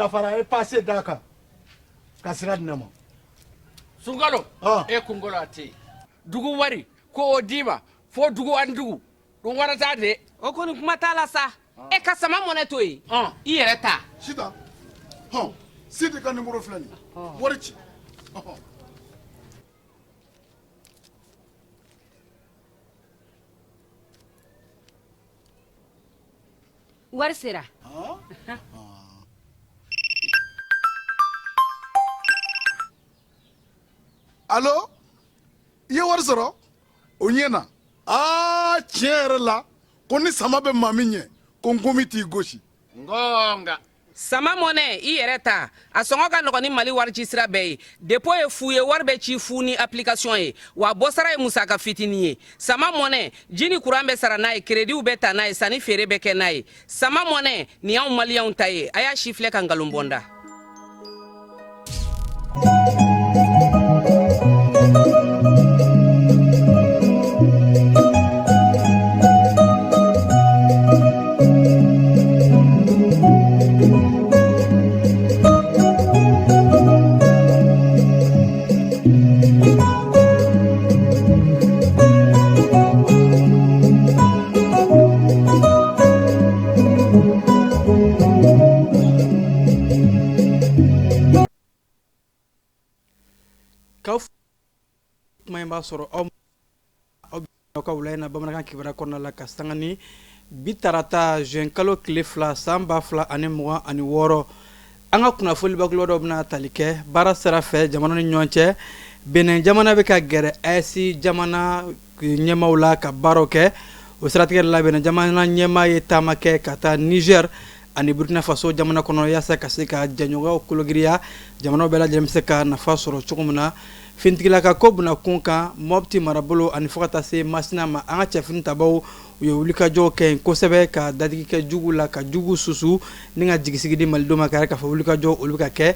dafara, a ye pase d'a kan ka sira di ne ma. Sunkalo, e kunkolo a tɛ yen. Dugu wari ko o d'i ma fo dugu ani dugu dun warata de. O kɔni kuma t'a la sa. E ka sama mɔnɛ to yen, i yɛrɛ ta. Sitan, hɔn, Sidi ka nimoro filɛ nin ye, wari ci. Wari sera. Alo, i ye wari sɔrɔ? O ɲɛna. Aa, tiɲɛ yɛrɛ la, ko ni sama bɛ maa min ɲɛ, ko nkomi t'i gosi. Ngonga. Sama mɔnɛ, i yɛrɛ ta, a sɔngɔ ka nɔgɔn ni Mali warici sira bɛɛ ye. Dépôt ye fu ye, wari bɛ ci fu ni application ye, wa bɔsara ye musaka fitinin ye. Sama mɔnɛ, ji ni kuran bɛ sara n'a ye, kerediw bɛ ta n'a ye, sanni feere bɛ kɛ n'a ye. Sama mɔnɛ nin y'anw maliyɛnw ta ye. A y'a si filɛ ka nkalon bɔ n da. K'aw kuma in b'a sɔrɔ aw ka wula in na bamanankan kibaruya kɔnɔna la ka sanga ni bi tarata juin kalo tile 2 san 2026. An ka kunnafoni bakuruba dɔ bɛna tali kɛ baara sira fɛ jamana ni ɲɔgɔn cɛ. Benin jamana bɛ ka gɛrɛ AES jamana ɲɛmaaw la ka baaraw kɛ. O siratigɛ la, Benin jamana ɲɛmaa ye taama kɛ ka taa Niger ani Burkina Faso jamana kɔnɔ yaasa ka se ka jɛɲɔgɔnyaw kologiriya, jamanaw bɛɛ lajɛlen bɛ se ka nafa sɔrɔ cogo min na. Finitigilaka ko bɛna kun kan Mɔpti marabolo ani fo ka taa se Masina ma, an ka cɛfini tabaw u ye wulikajɔw kɛ yen kosɛbɛ ka dadigi kɛ jugu la, ka jugu susu ni ka jigisigi di malidenw ma k'a yira k'a fɔ wulikajɔ olu bɛ ka kɛ.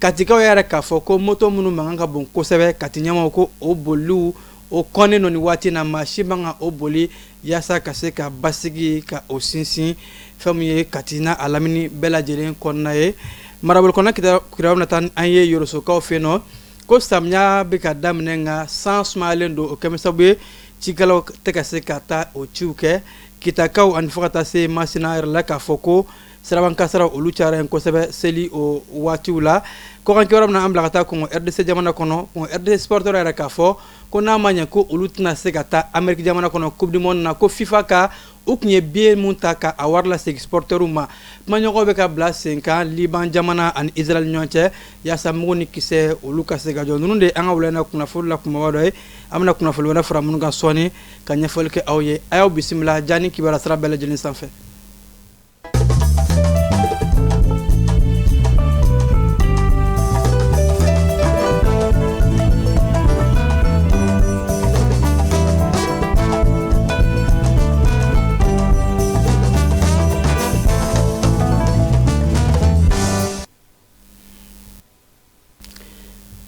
Katikaw y'a yira k'a fɔ ko moto minnu mankan ka bon kosɛbɛ, Kati ɲɛmaaw ko o boliliw o kɔnnen don nin waati na, maa si man kan o boli yaasa ka se ka basigi ka o sinsin fɛn min ye Kati n'a a lamini bɛɛ lajɛlen kɔnɔna ye. Marabolo kɔnɔ kibaruya bɛna taa an ye Yorosokaw fɛ yen nɔ, ko samiya bɛ ka daminɛ nka san sumayalen don, o kɛlen sababu ye cikɛlaw tɛ ka se ka taa o ciw kɛ. Kitakaw ani fo ka taa se Masina yɛrɛ la k'a fɔ ko siraban kasara olu cayara yen kosɛbɛ seli o waatiw la. Kɔkan kibaruya bɛna an bila ka taa Kɔngɔ RDC jamana kɔnɔ. Kɔngɔ RDC supporter yɛrɛ k'a fɔ ko n'a ma ɲɛ ko olu tɛna se ka taa Amérique jamana kɔnɔ coupe du monde na, ko FIFA ka u tun ye billet mun ta ka a wari lasegin supporterw ma. Kumaɲɔgɔnw bɛ ka bila sen kan Liban jamana ani Israël ɲɔgɔn cɛ yaasa mugu ni kisɛ olu ka se ka jɔ. Ninnu de ye an ka wula in na kunnafoni la kunbaba dɔ ye. An bɛna kunnafoni wɛrɛ fara minnu kan sɔɔni ka ɲɛfɔli kɛ aw ye. A y'aw bisimila Jani kibaruya sira bɛɛ lajɛlen sanfɛ.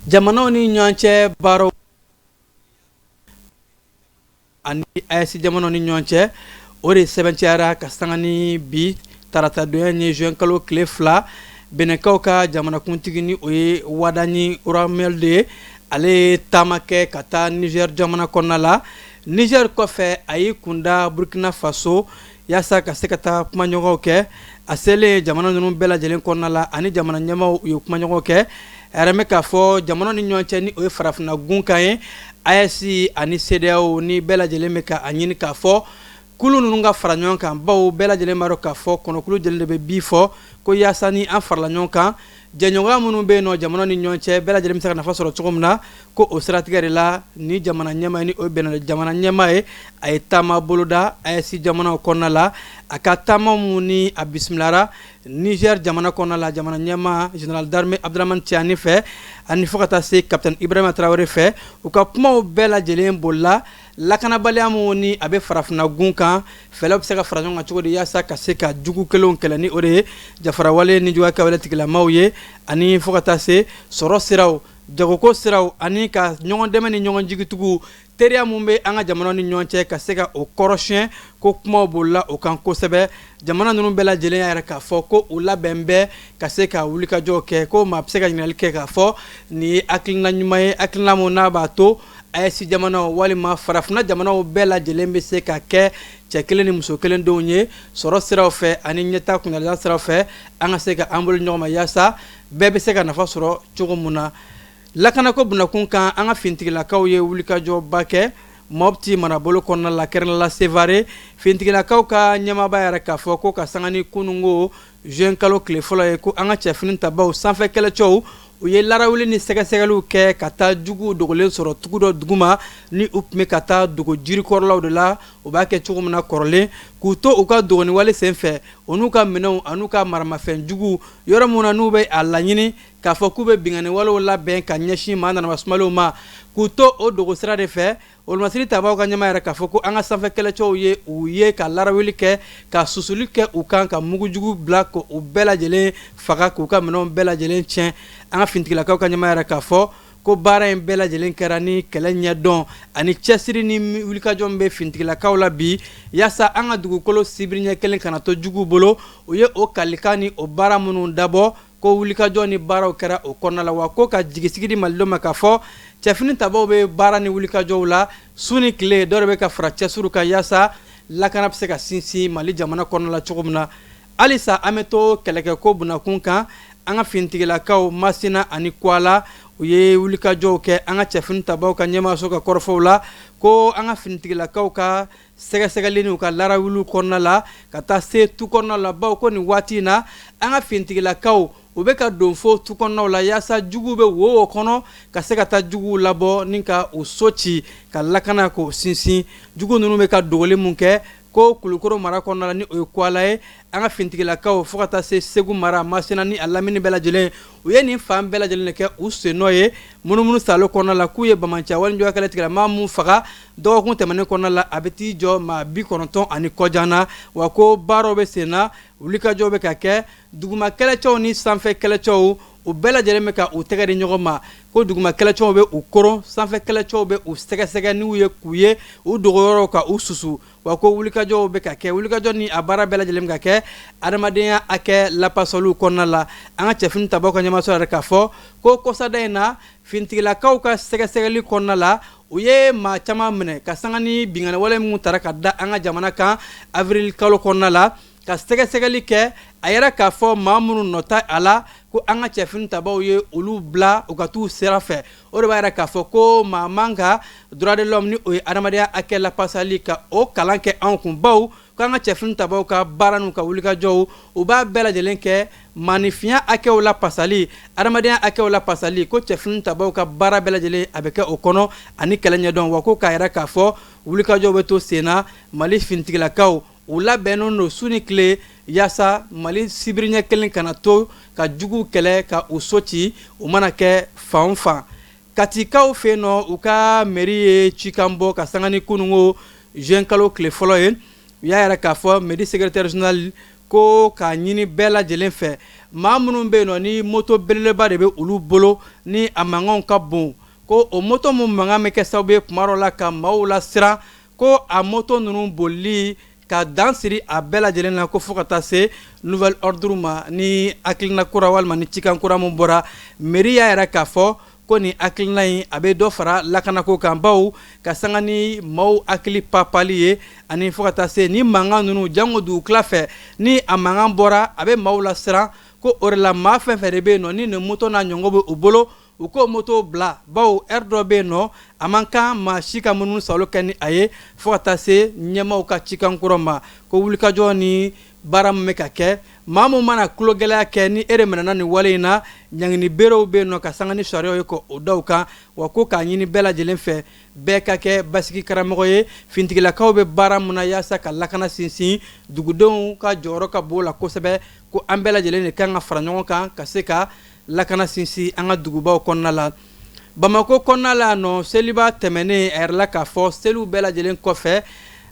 Jamanaw ni ɲɔgɔn cɛ baaraw ani AES jamanaw ni ɲɔgɔn cɛ, o de sɛbɛntiyara ka sanga ni bi taratadonya ye juin kalo tile 2. Benɛnkaw ka jamanakuntigi ni o ye Wadani Romuald ye, ale ye taama kɛ ka taa Niger jamana kɔnɔna la. Niger kɔfɛ, a y'i kunda Burkina Faso yaasa ka se ka taa kumaɲɔgɔnw kɛ. A selen jamana ninnu bɛɛ lajɛlen kɔnɔna la, ani jamana ɲɛmaaw u ye kumaɲɔgɔnw kɛ. A yɛrɛ bɛ k'a fɔ jamana ni ɲɔgɔn cɛ ni o ye farafinna gun kan ye, AES ani CEDEAO ni bɛɛ lajɛlen bɛ ka a ɲini k'a fɔ kulu ninnu ka fara ɲɔgɔn kan, bawo bɛɛ lajɛlen b'a dɔn k'a fɔ kɔnɔkulu jɛlen de bɛ bi fɔ ko yaasa ni an farala ɲɔgɔn kan, jɛɲɔgɔnya minnu bɛ yen nɔ jamana ni ɲɔgɔn cɛ, bɛɛ lajɛlen bɛ se ka nafa sɔrɔ cogo min na. Ko o siratigɛ de la, ni jamana ɲɛmaa ni o ye Benin jamana ɲɛmaa ye, a ye taama boloda AES jamanaw kɔnɔna la. A ka taama mun ni a bisimilara Niger jamana kɔnɔna la jamana ɲɛmaa général d'armée Abdramane Tiani fɛ ani fo ka taa se capitaine Ibrahima Traoré fɛ, u ka kumaw bɛɛ lajɛlen bolila lakanabaliya mun ni a bɛ farafinna gun kan, fɛɛrɛw bɛ se ka fara ɲɔgɔn kan cogo di yaasa ka se ka jugu kelenw kɛlɛ, ni o de ye jafarawale ni juguya kɛwale tigilamaw ye, ani fo ka taa se sɔrɔ siraw. Jagoko siraw ani ka ɲɔgɔn dɛmɛ ni ɲɔgɔn jigitugu, teriya min bɛ an ka jamana ni ɲɔgɔn cɛ, ka se ka o kɔrɔsiyɛn, ko kumaw bolila o kan kosɛbɛ. Jamana ninnu bɛɛ lajɛlen y'a yɛrɛ k'a fɔ ko u labɛn bɛɛ ka se ka wulikajɔ kɛ. Ko maa bɛ se ka ɲininkali kɛ k'a fɔ nin ye hakilina ɲuman ye, hakilina mun n'a b'a to AES jamanaw walima farafinna jamanaw bɛɛ lajɛlen bɛ se ka kɛ cɛ kelen ni muso kelen denw ye sɔrɔ siraw fɛ ani ɲɛta kuntaala siraw fɛ, an ka se ka an bolo ɲɔgɔn ma yaasa bɛɛ bɛ se ka nafa sɔrɔ cogo mun na. Lakanako bunakun kan, an ka fintigilakaw ye wulikajɔba kɛ Mɔpti marabolo kɔnɔna la, kɛrɛnkɛrɛnnenya la Sevare. Fintigilakaw ka ɲɛmaaba yɛrɛ k'a fɔ ko ka sanga ni kununko juin kalo tile fɔlɔ ye, ko an ka cɛfini tabaw, sanfɛ kɛlɛcɛw, u ye larawuli ni sɛgɛsɛgɛliw kɛ ka taa juguw dogolen sɔrɔ tugu dɔ duguma, ni u tun bɛ ka taa dogo jirikɔrɔlaw de la, u b'a kɛ cogo min na kɔrɔlen. K'u to u ka dogoniwale senfɛ, u n'u ka minɛnw an'u ka maramafɛn jugu, yɔrɔ min na n'u bɛ a laɲini k'a fɔ k'u bɛ binkanni walew labɛn ka ɲɛsin maa nanaba sumalenw ma, k'u to o dogo sira de fɛ, wolomasiri tabaw ka ɲɛmaa yɛrɛ k'a fɔ ko an ka sanfɛ kɛlɛcɛw ye u ye ka larawuli kɛ, ka susuli kɛ u kan, ka mugujugu bila, k'u bɛɛ lajɛlen faga, k'u ka minɛnw bɛɛ lajɛlen tiɲɛ. An ka finitigilakaw ka ɲɛmaa yɛrɛ k'a fɔ ko baara in bɛɛ lajɛlen kɛra ni kɛlɛ ɲɛdɔn ani cɛsiri ni wulikajɔ min bɛ finitigilakaw la bi, yaasa an ka dugukolo sibiriɲɛ kelen kana to juguw bolo. U ye o kalikan ni o baara minnu dabɔ, ko wulikajɔ ni baaraw kɛra o kɔnɔna la, wa ko ka jigisigi di malidenw ma k'a fɔ cɛfini tabaw bɛ baara ni wulikajɔw la su ni tile, dɔw bɛ ka fara cɛsiriw kan yaasa lakana bɛ se ka sinsin Mali jamana kɔnɔna la cogo min na. Halisa an bɛ to kɛlɛkɛko bunakun kan. An ka finitigilakaw Masina ani Kwala, u ye wulikajɔw kɛ. An ka cɛfini tabaw ka ɲɛmaaso ka kɔrɔfɔw la, ko an ka finitigilakaw ka sɛgɛsɛgɛli n'u ka larawuliw kɔnɔna la ka taa se tu kɔnɔna la, bawo ko nin waati in na, an ka finitigilakaw, u bɛ ka don fo tu kɔnɔnaw la yaasa juguw bɛ wo o kɔnɔ, ka se ka taa juguw labɔ ni ka u so ci, ka lakana k'o sinsin. Jugu ninnu bɛ ka dogoli mun kɛ, ko Kulukoro mara kɔnɔna la, ni o ye Kwala ye, an ka finitigilakaw, fo ka taa se Segu mara, Masina ni a lamini bɛɛ lajɛlen, u ye nin fan bɛɛ lajɛlen de kɛ u sennɔ ye munumunu salo kɔnɔna la. K'u ye banbaanciya walejuguya kɛlɛ tigilama mun faga dɔgɔkun tɛmɛnen kɔnɔna la, a bɛ t'i jɔ maa 90 ani kɔjan na. Wa ko baaraw bɛ sen na, wulikajɔw bɛ ka kɛ, duguma kɛlɛcɛw ni sanfɛ kɛlɛcɛw, u bɛɛ lajɛlen bɛ ka u tɛgɛ di ɲɔgɔn ma. Ko duguma kɛlɛcɛw bɛ u koron, sanfɛ kɛlɛcɛw bɛ u sɛgɛsɛgɛ n'u ye, k'u ye u dogoyɔrɔw ka u susu. Wa ko wulikajɔw bɛ ka kɛ, wulikajɔ ni a baara bɛɛ lajɛlen bɛ ka kɛ adamadenya hakɛ lapasaliw kɔnɔna la. An ka cɛfini tabaw ka ɲɛmaaso yɛrɛ k'a fɔ ko kɔsada in na, finitigilakaw ka sɛgɛsɛgɛli kɔnɔna la, u ye maa caman minɛ ka sanga ni binkanni wale minnu tara ka da an ka jamana kan avril kalo kɔnɔna la. Ka sɛgɛsɛgɛli kɛ, a yɛrɛ k'a fɔ maa minnu nɔ tɛ a la, ko an ka cɛfini tabaw ye olu bila u ka t'u sira fɛ. O de b'a yira k'a fɔ ko maa man ka droit de l'homme, ni o ye adamadenya hakɛ lapasali, ka o kalan kɛ anw kun, bawo ko an ka cɛfini tabaw ka baara n'u ka wulikajɔw, u b'a bɛɛ lajɛlen kɛ maaninfinya hakɛw lapasali, adamadenya hakɛw lapasali. Ko cɛfini tabaw ka baara bɛɛ lajɛlen a bɛ kɛ o kɔnɔ ani kɛlɛ ɲɛdɔn. Wa ko k'a yira k'a fɔ wulikajɔw bɛ to sen na, Mali finitigilakaw, u labɛnnen don su ni tile yaasa Mali sibiriɲɛ kelen kana to ka juguw kɛlɛ, ka u so ci, u mana kɛ fan o fan. Katikaw fɛ yen nɔ, u ka mairie ye cikan bɔ ka sanga ni kununko juin kalo tile fɔlɔ ye. U y'a yira k'a fɔ, mairie secrétaire général ko k'a ɲini bɛɛ lajɛlen fɛ, maa minnu bɛ yen nɔ ni moto belebeleba de bɛ olu bolo, ni a mankanw ka bon, ko o moto min mankan bɛ kɛ sababu ye tuma dɔ la ka maaw lasiran, ko a moto ninnu bolili ka dan siri a bɛɛ lajɛlen na, ko fo ka taa se nouvel ordre ma, ni hakilina kura walima ni cikan kura min bɔra. Mairie y'a yira k'a fɔ ko nin hakilina in, a bɛ dɔ fara lakanako kan, bawo ka sanga ni maaw hakili papali ye ani fo ka taa se ni mankan ninnu, jango dugukila fɛ, ni a mankan bɔra, a bɛ maaw lasiran. Ko o de la, maa fɛn fɛn de bɛ yen nɔ ni nin moto n'a ɲɔgɔn bɛ u bolo, u k'o moto bila, bawo heure dɔ bɛ yen nɔ, a man kan maa si ka munumunu salo kɛ ni a ye fo ka taa se ɲɛmaaw ka cikan kura ma. Ko wulikajɔ ni baara min bɛ ka kɛ, maa min mana tulogɛlɛya kɛ, ni e de minɛna nin wale in na, ɲangini berew bɛ yen nɔ ka sanga ni sariyaw ye k'o da u kan. Wa ko k'a ɲini bɛɛ lajɛlen fɛ, bɛɛ ka kɛ basigi karamɔgɔ ye. Finitigilakaw bɛ baara min na yaasa ka lakana sinsin, dugudenw ka jɔyɔrɔ ka bon la kosɛbɛ. Ko an bɛɛ lajɛlen de kan ka fara ɲɔgɔn kan ka se ka lakana sinsin an ka dugubaw kɔnɔna la. Bamakɔ kɔnɔna la nɔ, seliba tɛmɛnen, a yirala k'a fɔ seliw bɛɛ lajɛlen kɔfɛ,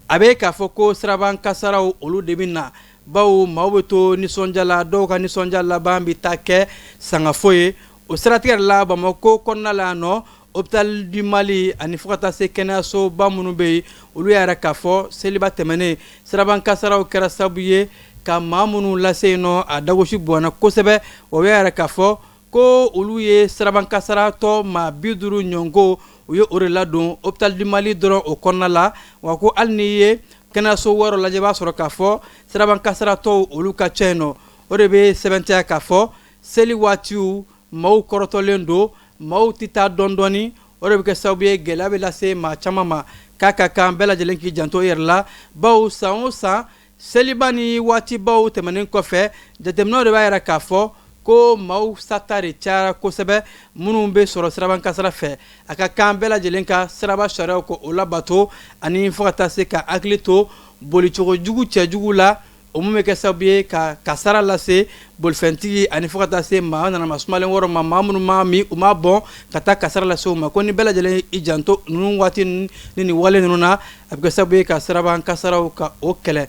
a bɛ k'a fɔ ko siraban kasaraw, olu de bɛ na, bawo maaw bɛ to nisɔndiya la, dɔw ka nisɔndiya laban bɛ taa kɛ sangafo ye. O siratigɛ la, Bamakɔ kɔnɔna la yan nɔ, Hôpital du Mali ani fo ka taa se kɛnɛyasoba minnu bɛ yen, olu y'a yira k'a fɔ seliba tɛmɛnen, siraban kasaraw kɛra sababu ye ka maa minnu lase yen nɔ, a dagosi bonyana kosɛbɛ. O y'a yira k'a fɔ ko olu ye siraban kasaratɔ maa 50 ɲɔgɔn, u ye o de ladon Hôpital du Mali dɔrɔn o kɔnɔna la. Wa ko hali n'i ye kɛnɛyaso wɛrɛw lajɛ, i b'a sɔrɔ k'a fɔ siraban kasaratɔw olu ka ca yen nɔ. O de bɛ sɛbɛntiya k'a fɔ seli waatiw, maaw kɔrɔtɔlen don, maaw tɛ taa dɔɔni, o de bɛ kɛ sababu ye gɛlɛya bɛ lase maa caman ma. K'a ka kan bɛɛ lajɛlen k'i janto i yɛrɛ la, bawo san o san, seliba ni waatibaw tɛmɛnen kɔfɛ, jateminɛw de b'a yira k'a fɔ ko maaw sata de cayara kosɛbɛ minnu bɛ sɔrɔ siraban kasara fɛ. A ka kan bɛɛ lajɛlen ka siraba sariyaw ko o labato ani fo ka taa se ka hakili to bolicogo jugu cɛjugu la, o mun bɛ kɛ sababu ye ka kasara lase bolifɛntigi ani fo ka taa se maa nanama sumalen wɔrɔ ma, maa minnu ma min, u ma bɔn ka taa kasara lase u ma. Ko ni bɛɛ lajɛlen i janto ninnu waati ni nin wale ninnu na, a bɛ kɛ sababu ye ka siraban kasaraw ka o kɛlɛ.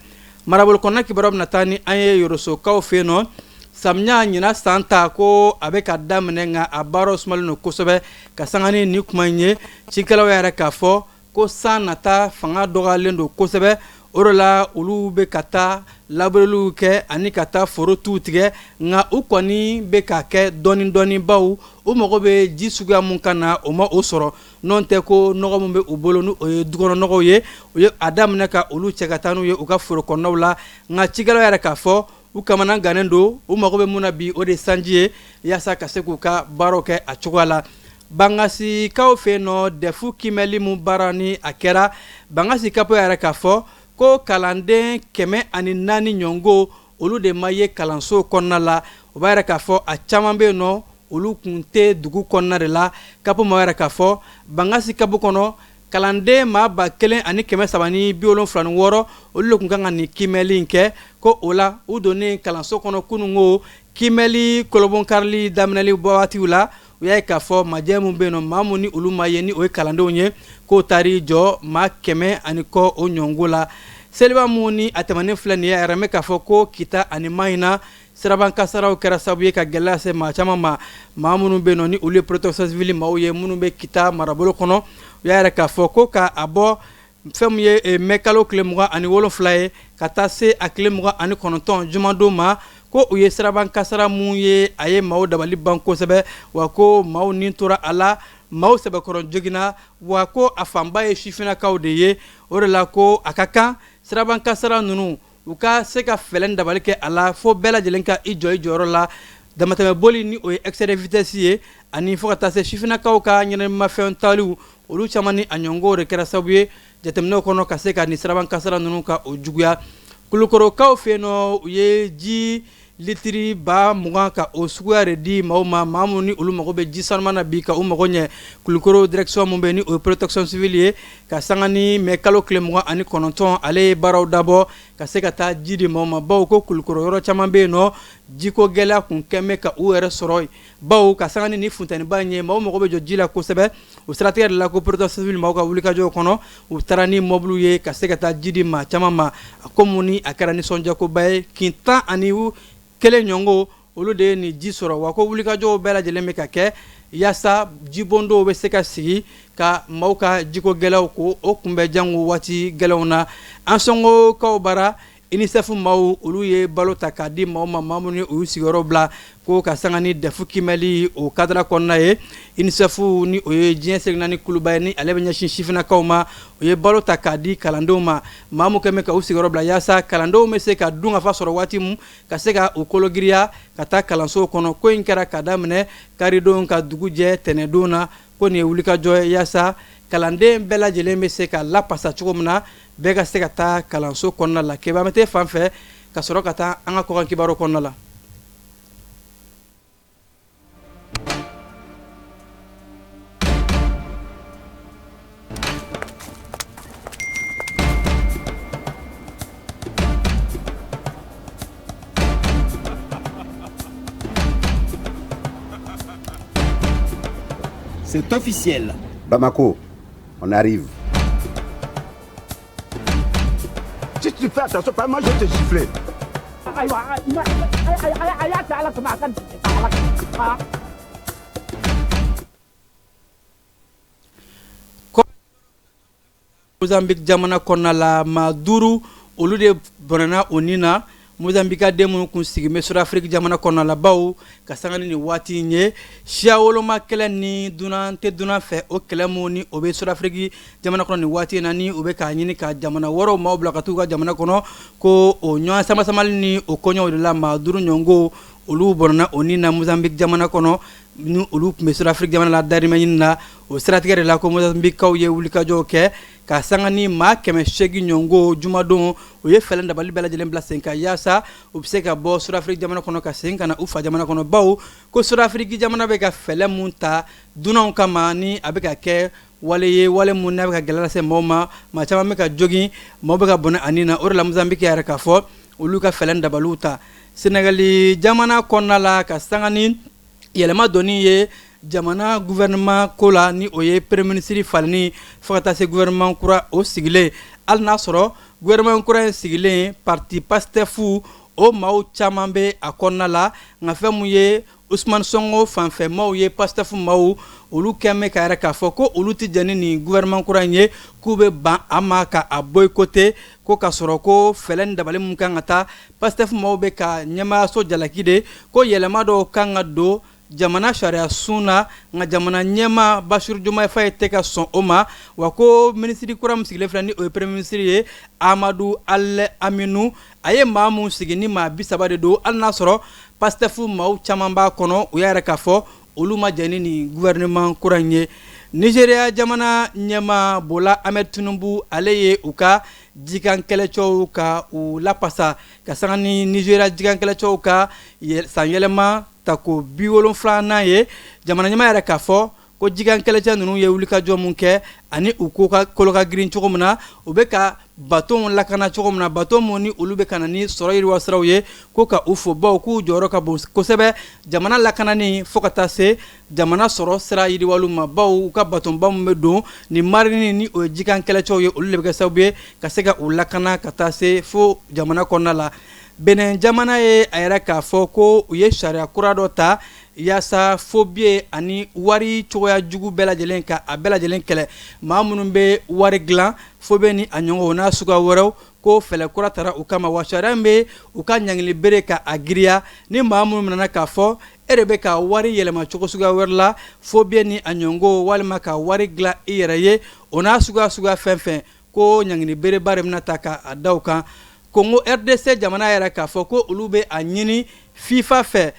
Marabolo kɔnɔna kibaruya bɛna taa ni an ye Yorosokaw fɛ yen nɔ. Samiya ɲina san ta ko a bɛ ka daminɛ, nka a baaraw sumalen don kosɛbɛ. Ka sanga ni nin kuma in ye, cikɛlaw yɛrɛ k'a fɔ ko san nata fanga dɔgɔyalen don kosɛbɛ. O de la olu bɛ ka taa labureliw kɛ ani ka taa foro tuw tigɛ, nka u kɔni bɛ ka kɛ dɔɔni dɔɔni, baw u mago bɛ ji suguya mun ka na, o ma o sɔrɔ. N'o tɛ ko nɔgɔ min bɛ u bolo, ni o ye dukɔnɔ ye, u ye a daminɛ ka olu cɛ ka taa n'u ye u ka foro kɔnɔnaw la. Nka cikɛlaw yɛrɛ k'a fɔ u kamana gannen don. U mago bɛ mun na bi, o de sanji ye, yaasa ka se k'u ka baaraw kɛ a cogoya la. Bangasikaw fɛ yen nɔ, DEF kiimɛli mun baara ni a kɛra Bangasi CAP yɛrɛ k'a fɔ ko kalanden 104 ɲɔgɔn, olu de ma ye kalanso kɔnɔna la. O b'a yɛrɛ k'a fɔ a caman bɛ yen nɔ, olu kun tɛ dugu kɔnɔna de la. CAP ma yɛrɛ k'a fɔ Bangasi CAP kɔnɔ, kalanden maa 1376, olu de tun kan ka nin kiimɛli in kɛ. Ko o la, u donnen kalanso kɔnɔ kununko, kiimɛli kolobonkarili daminɛli waatiw la, u y'a ye k'a fɔ majɛ min bɛ yen nɔ, maa mun ni olu ma ye, ni o ye kalandenw ye, k'o taar'i jɔ maa kɛmɛ ani kɔ o ɲɔngo la. Seliba mun ni a tɛmɛnen filɛ nin ye, a yɛrɛ bɛ k'a fɔ ko Kita ani Mahina, siraban kasaraw kɛra sababu ye ka gɛlɛya se maa caman ma. Maa minnu bɛ yen nɔ, ni olu ye protection civile maaw ye minnu bɛ Kita marabolo kɔnɔ, u y'a yɛrɛ k'a fɔ ko k'a bɔ fɛn min ye mɛ kalo tile 27 ye ka taa se a tile 29 jumadon ma, ko u ye siraban kasara mun ye, a ye maaw dabali ban kosɛbɛ. Wa ko maaw ni tora a la, maaw sɛbɛkɔrɔ joginna, wa ko a fanba ye sifinnakaw de ye. O de la ko a ka kan siraban kasara ninnu, u ka se ka fɛɛrɛ dabali kɛ a la, fo bɛɛ lajɛlen ka i jɔ i jɔyɔrɔ la. Damatɛmɛboli, ni o ye excès de vitesse ye, ani fo ka taa se sifinnakaw ka ɲɛnamafɛn taliw, olu caman ni a ɲɔgɔnw de kɛra sababu ye jateminɛw kɔnɔ ka se ka nin siraban kasara ninnu ka o juguya. Kulukɔrɔkaw fɛ yen nɔ, u ye ji litiri 20 000 ka o suguya de di maaw ma, maa minnu ni olu mago bɛ ji sanuman na bi ka u mago ɲɛ. Kulukɔrɔ direction mun bɛ, ni o ye protection civile ye, ka sanga ni mɛ kalo tile 29, ale ye baaraw dabɔ ka se ka taa ji di maaw ma, bawo ko Kulukɔrɔ yɔrɔ caman bɛ yen nɔ, jiko gɛlɛya kun kɛn bɛ ka u yɛrɛ sɔrɔ, bawo ka sanga ni nin funteniba in ye, maaw mago bɛ jɔ ji la kosɛbɛ. O siratigɛ de la ko protection civile maaw ka wulikajɔw kɔnɔ, u taara ni mɔbiliw ye ka se ka taa ji di maa caman ma. A ko mun ni a kɛra nisɔndiyakoba ye, kin 11 ɲɔgɔn, olu de ye nin ji sɔrɔ. Wa ko wulikajɔw bɛɛ lajɛlen bɛ ka kɛ yaasa jibondɔw bɛ se ka sigi ka maaw ka jiko gɛlɛyaw ko o kunbɛn jango waati gɛlɛnw na. An sɔngokaw bara, UNICEF maaw, olu ye balo ta k'a di maaw ma, maa minnu u y'u sigiyɔrɔ bila, ko ka sanga ni DEF kiimɛli o cadre kɔnɔna ye. UNICEF, ni o ye diɲɛ seleke naani kuluba ye, ni ale bɛ ɲɛsin sifinnakaw ma, o ye balo ta k'a di kalandenw ma, maa min kɛlen bɛ ka u sigiyɔrɔ bila, yaasa kalandenw bɛ se ka dun ka fa sɔrɔ waati min, ka se ka u kolo giriya ka taa kalanso kɔnɔ. Ko in kɛra ka daminɛ karidon ka dugu jɛ tɛnɛndon na. Ko nin ye wulikajɔ ye yaasa kalanden bɛɛ lajɛlen bɛ se ka lapasa cogo min na, bɛɛ ka se ka taa kalanso kɔnɔna la. Keba bɛ fan fɛ ka sɔrɔ ka taa an ka kɔkan kibaru kɔnɔna la. C'est officiel. Bamako, on arrive. Si tu fais attention, pas moi je vais te gifler. Mozambique jamana kɔnɔna la, maa 5 olu de bɔnɛna o ni na, Mozambique den minnu kun sigi bɛ Sud-Afrique jamana kɔnɔna la, bawo ka sanga ni nin waati in ye, siya woloma kɛlɛ ni dunan tɛ dunan fɛ, o kɛlɛ mun ni o bɛ Sud-Afrique jamana kɔnɔ nin waati in na, ni u bɛ k'a ɲini ka jamana wɛrɛw maaw bila ka t'u ka jamana kɔnɔ, ko o ɲɔgɔn samasamali ni o kɔɲɔw de la, maa 5 ɲɔgɔn olu bɔnɛna o ni na Mozambique jamana kɔnɔ, ni olu tun bɛ Sud-Afrique jamana la darimɛ ɲini na. O siratigɛ de la ko Mozambiquekaw ye wulikajɔw kɛ ka sanga ni maa 800 ɲɔgɔn jumadon, u ye fɛɛrɛ dabali bɛɛ lajɛlen bila sen kan yaasa u bɛ se ka bɔ Sud-Afrique jamana kɔnɔ ka sen ka na u fa jamana kɔnɔ, bawo ko Sud-Afrique jamana bɛ ka fɛɛrɛ mun ta dunanw kama, ni a bɛ ka kɛ wale ye, wale mun n'a bɛ ka gɛlɛya lase maaw ma, maa caman bɛ ka jogin, maaw bɛ ka bɔnɛ a ni na. O de la Mozambique yɛrɛ k'a fɔ olu ka fɛɛrɛ dabaliw ta. Senegali jamana kɔnɔna la, ka sanga ni yɛlɛma donni ye jamana gouvernement ko la, ni o ye premier ministre falenni fo ka taa se gouvernement kura o sigilen, hali n'a sɔrɔ gouvernement kura in sigilen parti Pastef o maaw caman bɛ a kɔnɔna la, nka fɛn mun ye Ousmane Sonko fanfɛ maaw ye, Pastef maaw, olu kɛn bɛ ka yɛrɛ k'a fɔ ko olu tɛ jɛn ni nin gouvernement kura in ye, k'u bɛ ban a ma ka a boycotter, ko k'a sɔrɔ ko fɛɛrɛ ni dabali mun kan ka taa, Pastef maaw bɛ ka ɲɛmaayaso jalaki de ko yɛlɛma dɔw kan ka don jamana sariya sun na, nka jamana ɲɛmaa Bassirou Diomaye Faye tɛ ka sɔn o ma. Wa ko minisiri kura min sigilen filɛ, ni o ye premier ministre ye, Amadou Al Aminou, a ye maa mun sigi ni maa 30 de don, hali n'a sɔrɔ Pastef maaw caman b'a kɔnɔ, u y'a yɛrɛ k'a fɔ olu ma jɛn ni nin gouvernement kura in ye. Nigeria jamana ɲɛmaa Bola Ahmed Tinubu, ale ye u ka jikan kɛlɛcɛw ka u lapasa ka sanga ni Nigeria jikan kɛlɛcɛw ka sanyɛlɛma tako 70nan ye. Jamana ɲɛmaa yɛrɛ k'a fɔ ko jikan kɛlɛcɛ ninnu ye wulikajɔ mun kɛ ani u ko ka kolo ka girin cogo min na, u bɛ ka batonw lakana cogo min na, baton mun ni olu bɛ ka na ni sɔrɔ yiriwa siraw ye, ko ka u fo, bawo k'u jɔyɔrɔ ka bon kosɛbɛ jamana lakanani fo ka taa se jamana sɔrɔ sira yiriwaliw ma, bawo u ka batonba min bɛ don ni marine ni o ye jikan kɛlɛcɛw ye, olu de bɛ kɛ sababu ye ka se ka u lakana ka taa se fo jamana kɔnɔna la. Benin jamana ye a yɛrɛ k'a fɔ ko u ye sariya kura dɔ ta yaasa faux billet ani wari cogoya jugu bɛɛ lajɛlen ka a bɛɛ lajɛlen kɛlɛ, maa minnu bɛ wari dilan faux billet ni a ɲɔgɔn n'a suguya wɛrɛw, ko fɛɛrɛ kura tara u kama. Wa sariya in bɛ u ka ɲangili bere ka a giriya ni maa minnu nana k'a fɔ e de bɛ ka wari yɛlɛma cogo suguya wɛrɛ la, faux billet ni a ɲɔgɔn, walima ka wari dilan i yɛrɛ ye, o n'a suguya suguya fɛn fɛn, ko ɲangili bereba de bɛna ta k'a da u kan. Congo RDC jamana yɛrɛ k'a fɔ ko olu bɛ a ɲini FIFA fɛ,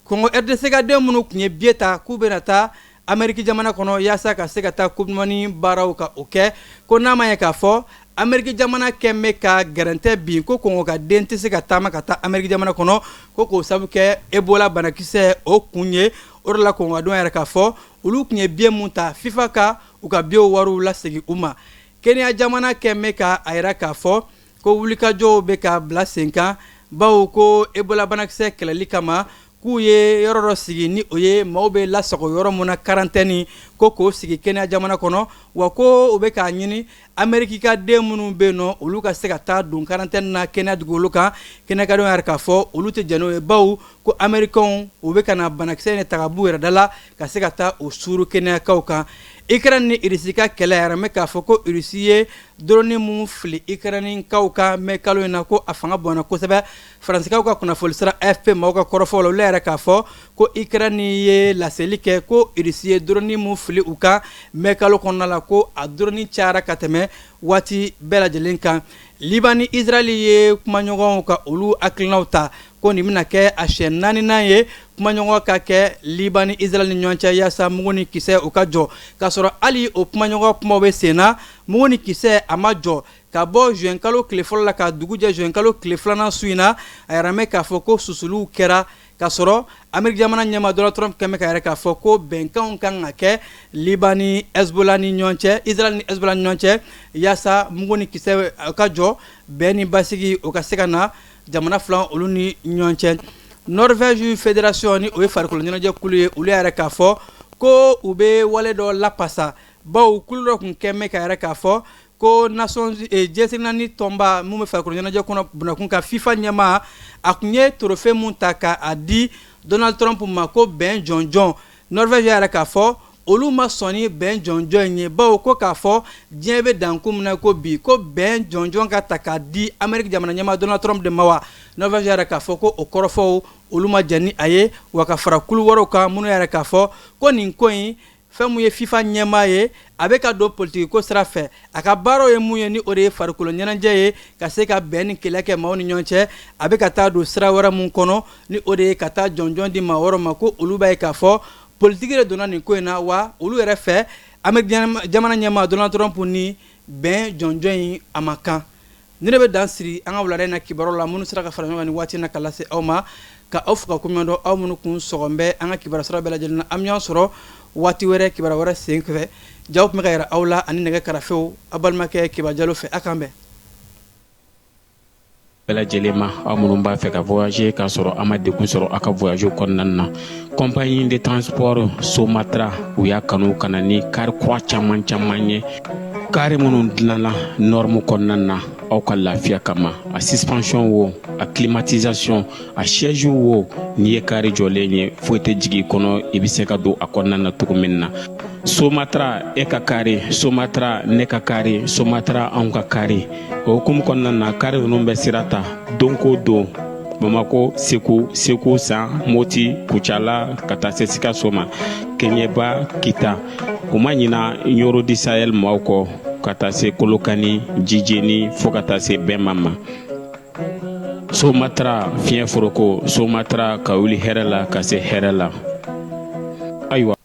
Congo RDC ka den minnu tun ye billet ta k'u bɛna taa Amérique jamana kɔnɔ yaasa ka se ka taa coupe du monde baaraw ka o kɛ, ko n'a ma ɲɛ k'a fɔ Amérique jamana kɛn bɛ ka gɛrɛntɛ bin ko Congo ka den tɛ se ka taama ka taa Amérique jamana kɔnɔ, ko k'o sabu kɛ Ebola banakisɛ o kun ye. O de la Congo ka denw yɛrɛ k'a fɔ olu tun ye billet mun ta, FIFA ka u ka billet wariw lasegin u ma. Kenya jamana kɛn bɛ ka a yira k'a fɔ ko wulikajɔw bɛ ka bila sen kan, bawo ko Ebola banakisɛ kɛlɛli kama, k'u ye yɔrɔ dɔ sigi ni o ye maaw bɛ lasago yɔrɔ mun na, quarantaine, ko k'o sigi Kenya jamana kɔnɔ. Wa ko u bɛ k'a ɲini Amérique ka den minnu bɛ yen nɔ, olu ka se ka taa don quarantaine na Kenya dugukolo kan. Kenya ka denw yɛrɛ k'a fɔ olu tɛ jɛn n'o ye, bawo ko Américains u bɛ ka na banakisɛ in ta ka b'u yɛrɛ da la ka se ka taa o suuru Kenyakaw kan. Ukraine ni Russie ka kɛlɛ yɛrɛ bɛ k'a fɔ ko Russie ye drone mun fili Ukrainekaw kan mai kalo in na, ko a fanga bonyana kosɛbɛ. Faransikaw ka kunnafoni sira AFP maaw ka kɔrɔfɔw la, olu yɛrɛ k'a fɔ ko Ukraine ye laseli kɛ ko Russie ye drone mun fili u kan mai kalo kɔnɔna la, ko a drone cayara ka tɛmɛ waati bɛɛ lajɛlen kan. Liban ni Israël ye kumaɲɔgɔnw ka olu hakilinaw ta, ko nin bɛna kɛ a siɲɛ naaninan ye kumaɲɔgɔn ka kɛ Liban ni Israël ni ɲɔgɔn cɛ yaasa mugu ni kisɛ u ka jɔ, k'a sɔrɔ hali o kumaɲɔgɔn kumaw bɛ sen na, mugu ni kisɛ a ma jɔ. Ka bɔ juin kalo tile fɔlɔ la ka dugu jɛ juin kalo tile filanan su in na, a yɛrɛ mɛn k'a fɔ ko susuliw kɛra, k'a sɔrɔ Amérique jamana ɲɛmaa Donald Trump kɛn bɛ ka yɛrɛ k'a fɔ ko bɛnkanw kan ka kɛ Liban ni Hezbollah ni ɲɔgɔn cɛ, Israël ni Hezbollah ni ɲɔgɔn cɛ, yaasa mugu ni kisɛ ka jɔ, bɛn ni basigi o ka se ka na jamana fila olu ni ɲɔgɔn cɛ. Norvège fédération, ni o ye farikolo ɲɛnajɛ kulu ye, olu yɛrɛ k'a fɔ ko u bɛ wale dɔ lapasa, bawo kulu dɔ tun kɛn bɛ ka yɛrɛ k'a fɔ ko nations diɲɛ naani tɔnba mun bɛ farikolo ɲɛnajɛ kɔnɔ bunakun kan, FIFA ɲɛmaa, a tun ye trophée mun ta k'a di Donald Trump ma ko bɛn jɔnjɔn, Norvège yɛrɛ k'a fɔ Olu ma sɔn ni bɛn jɔnjɔn in ye, bawo ko k'a fɔ diɲɛ bɛ dankun min na ko bi, ko bɛn jɔnjɔn ka ta k'a di Ameriki jamana ɲɛmaa Donald Trump de ma wa. Norvège yɛrɛ k'a fɔ ko o kɔrɔfɔw, olu ma jɛn ni a ye, wa ka fara kulu wɛrɛw kan minnu yɛrɛ k'a fɔ ko nin ko in, fɛn mun ye FIFA ɲɛmaa ye, a bɛ ka don politiki ko sira fɛ. A ka baaraw ye mun ye, ni o de ye farikolo ɲɛnajɛ ye, ka se ka bɛn ni kelenya kɛ maaw ni ɲɔgɔn cɛ, a bɛ ka taa don sira wɛrɛ mun kɔnɔ, ni o de ye ka taa jɔnjɔn di maa wɛrɛw ma, ko olu b'a ye k'a fɔ politiki de donna nin ko in na. Wa olu yɛrɛ fɛ, Ameriki jamana ɲɛmaa Donald Trump ni bɛn jɔnjɔn in a ma kan. Ni ne bɛ dan siri an ka wulada in na kibaru la minnu sera ka fara ɲɔgɔn kan nin waati in na ka lase aw ma, ka aw fo ka koɲuman dɔn, aw minnu kun sɔgɔn bɛ an ka kibaru sira bɛɛ lajɛlen na. An bɛ ɲɔgɔn sɔrɔ waati wɛrɛ, kibaru wɛrɛ sen fɛ. Jaw tun bɛ ka yɛrɛ aw la ani nɛgɛ karafew, aw balimakɛ Kiba Jalo fɛ. A k'an bɛn. Bɛɛ lajɛlen ma, aw minnu b'a fɛ ka voyager k'a sɔrɔ a ma degun sɔrɔ aw ka voyage kɔnɔna na, compagnie de transport Somatra, u y'a kanu ka na ni kari kura caman caman ye, kari minnu dilanna norme kɔnɔna na aw ka lafiya kama. A suspension wo, a climatisation, a siège wo, n'i ye kari jɔlen ye, foyi tɛ jigin i kɔnɔ, i bɛ se ka don a kɔnɔna na cogo min na. Somatra, e ka kari Somatra, ne ka kari Somatra, anw ka kari. O hukumu kɔnɔna na, kari ninnu bɛ sira ta don ko don Bamako, Segu, Segu San, Moti, Kucala, ka taa se Sikaso ma, Keɲeba, Kita. U ma ɲina Ɲoro du Sahel maaw kɔ, ka taa se Kolokani, Jijeni, fo ka taa se Bɛnma ma. Somatra, fiɲɛ foroko Somatra, ka wuli hɛrɛ la ka se hɛrɛ la. Ayiwa.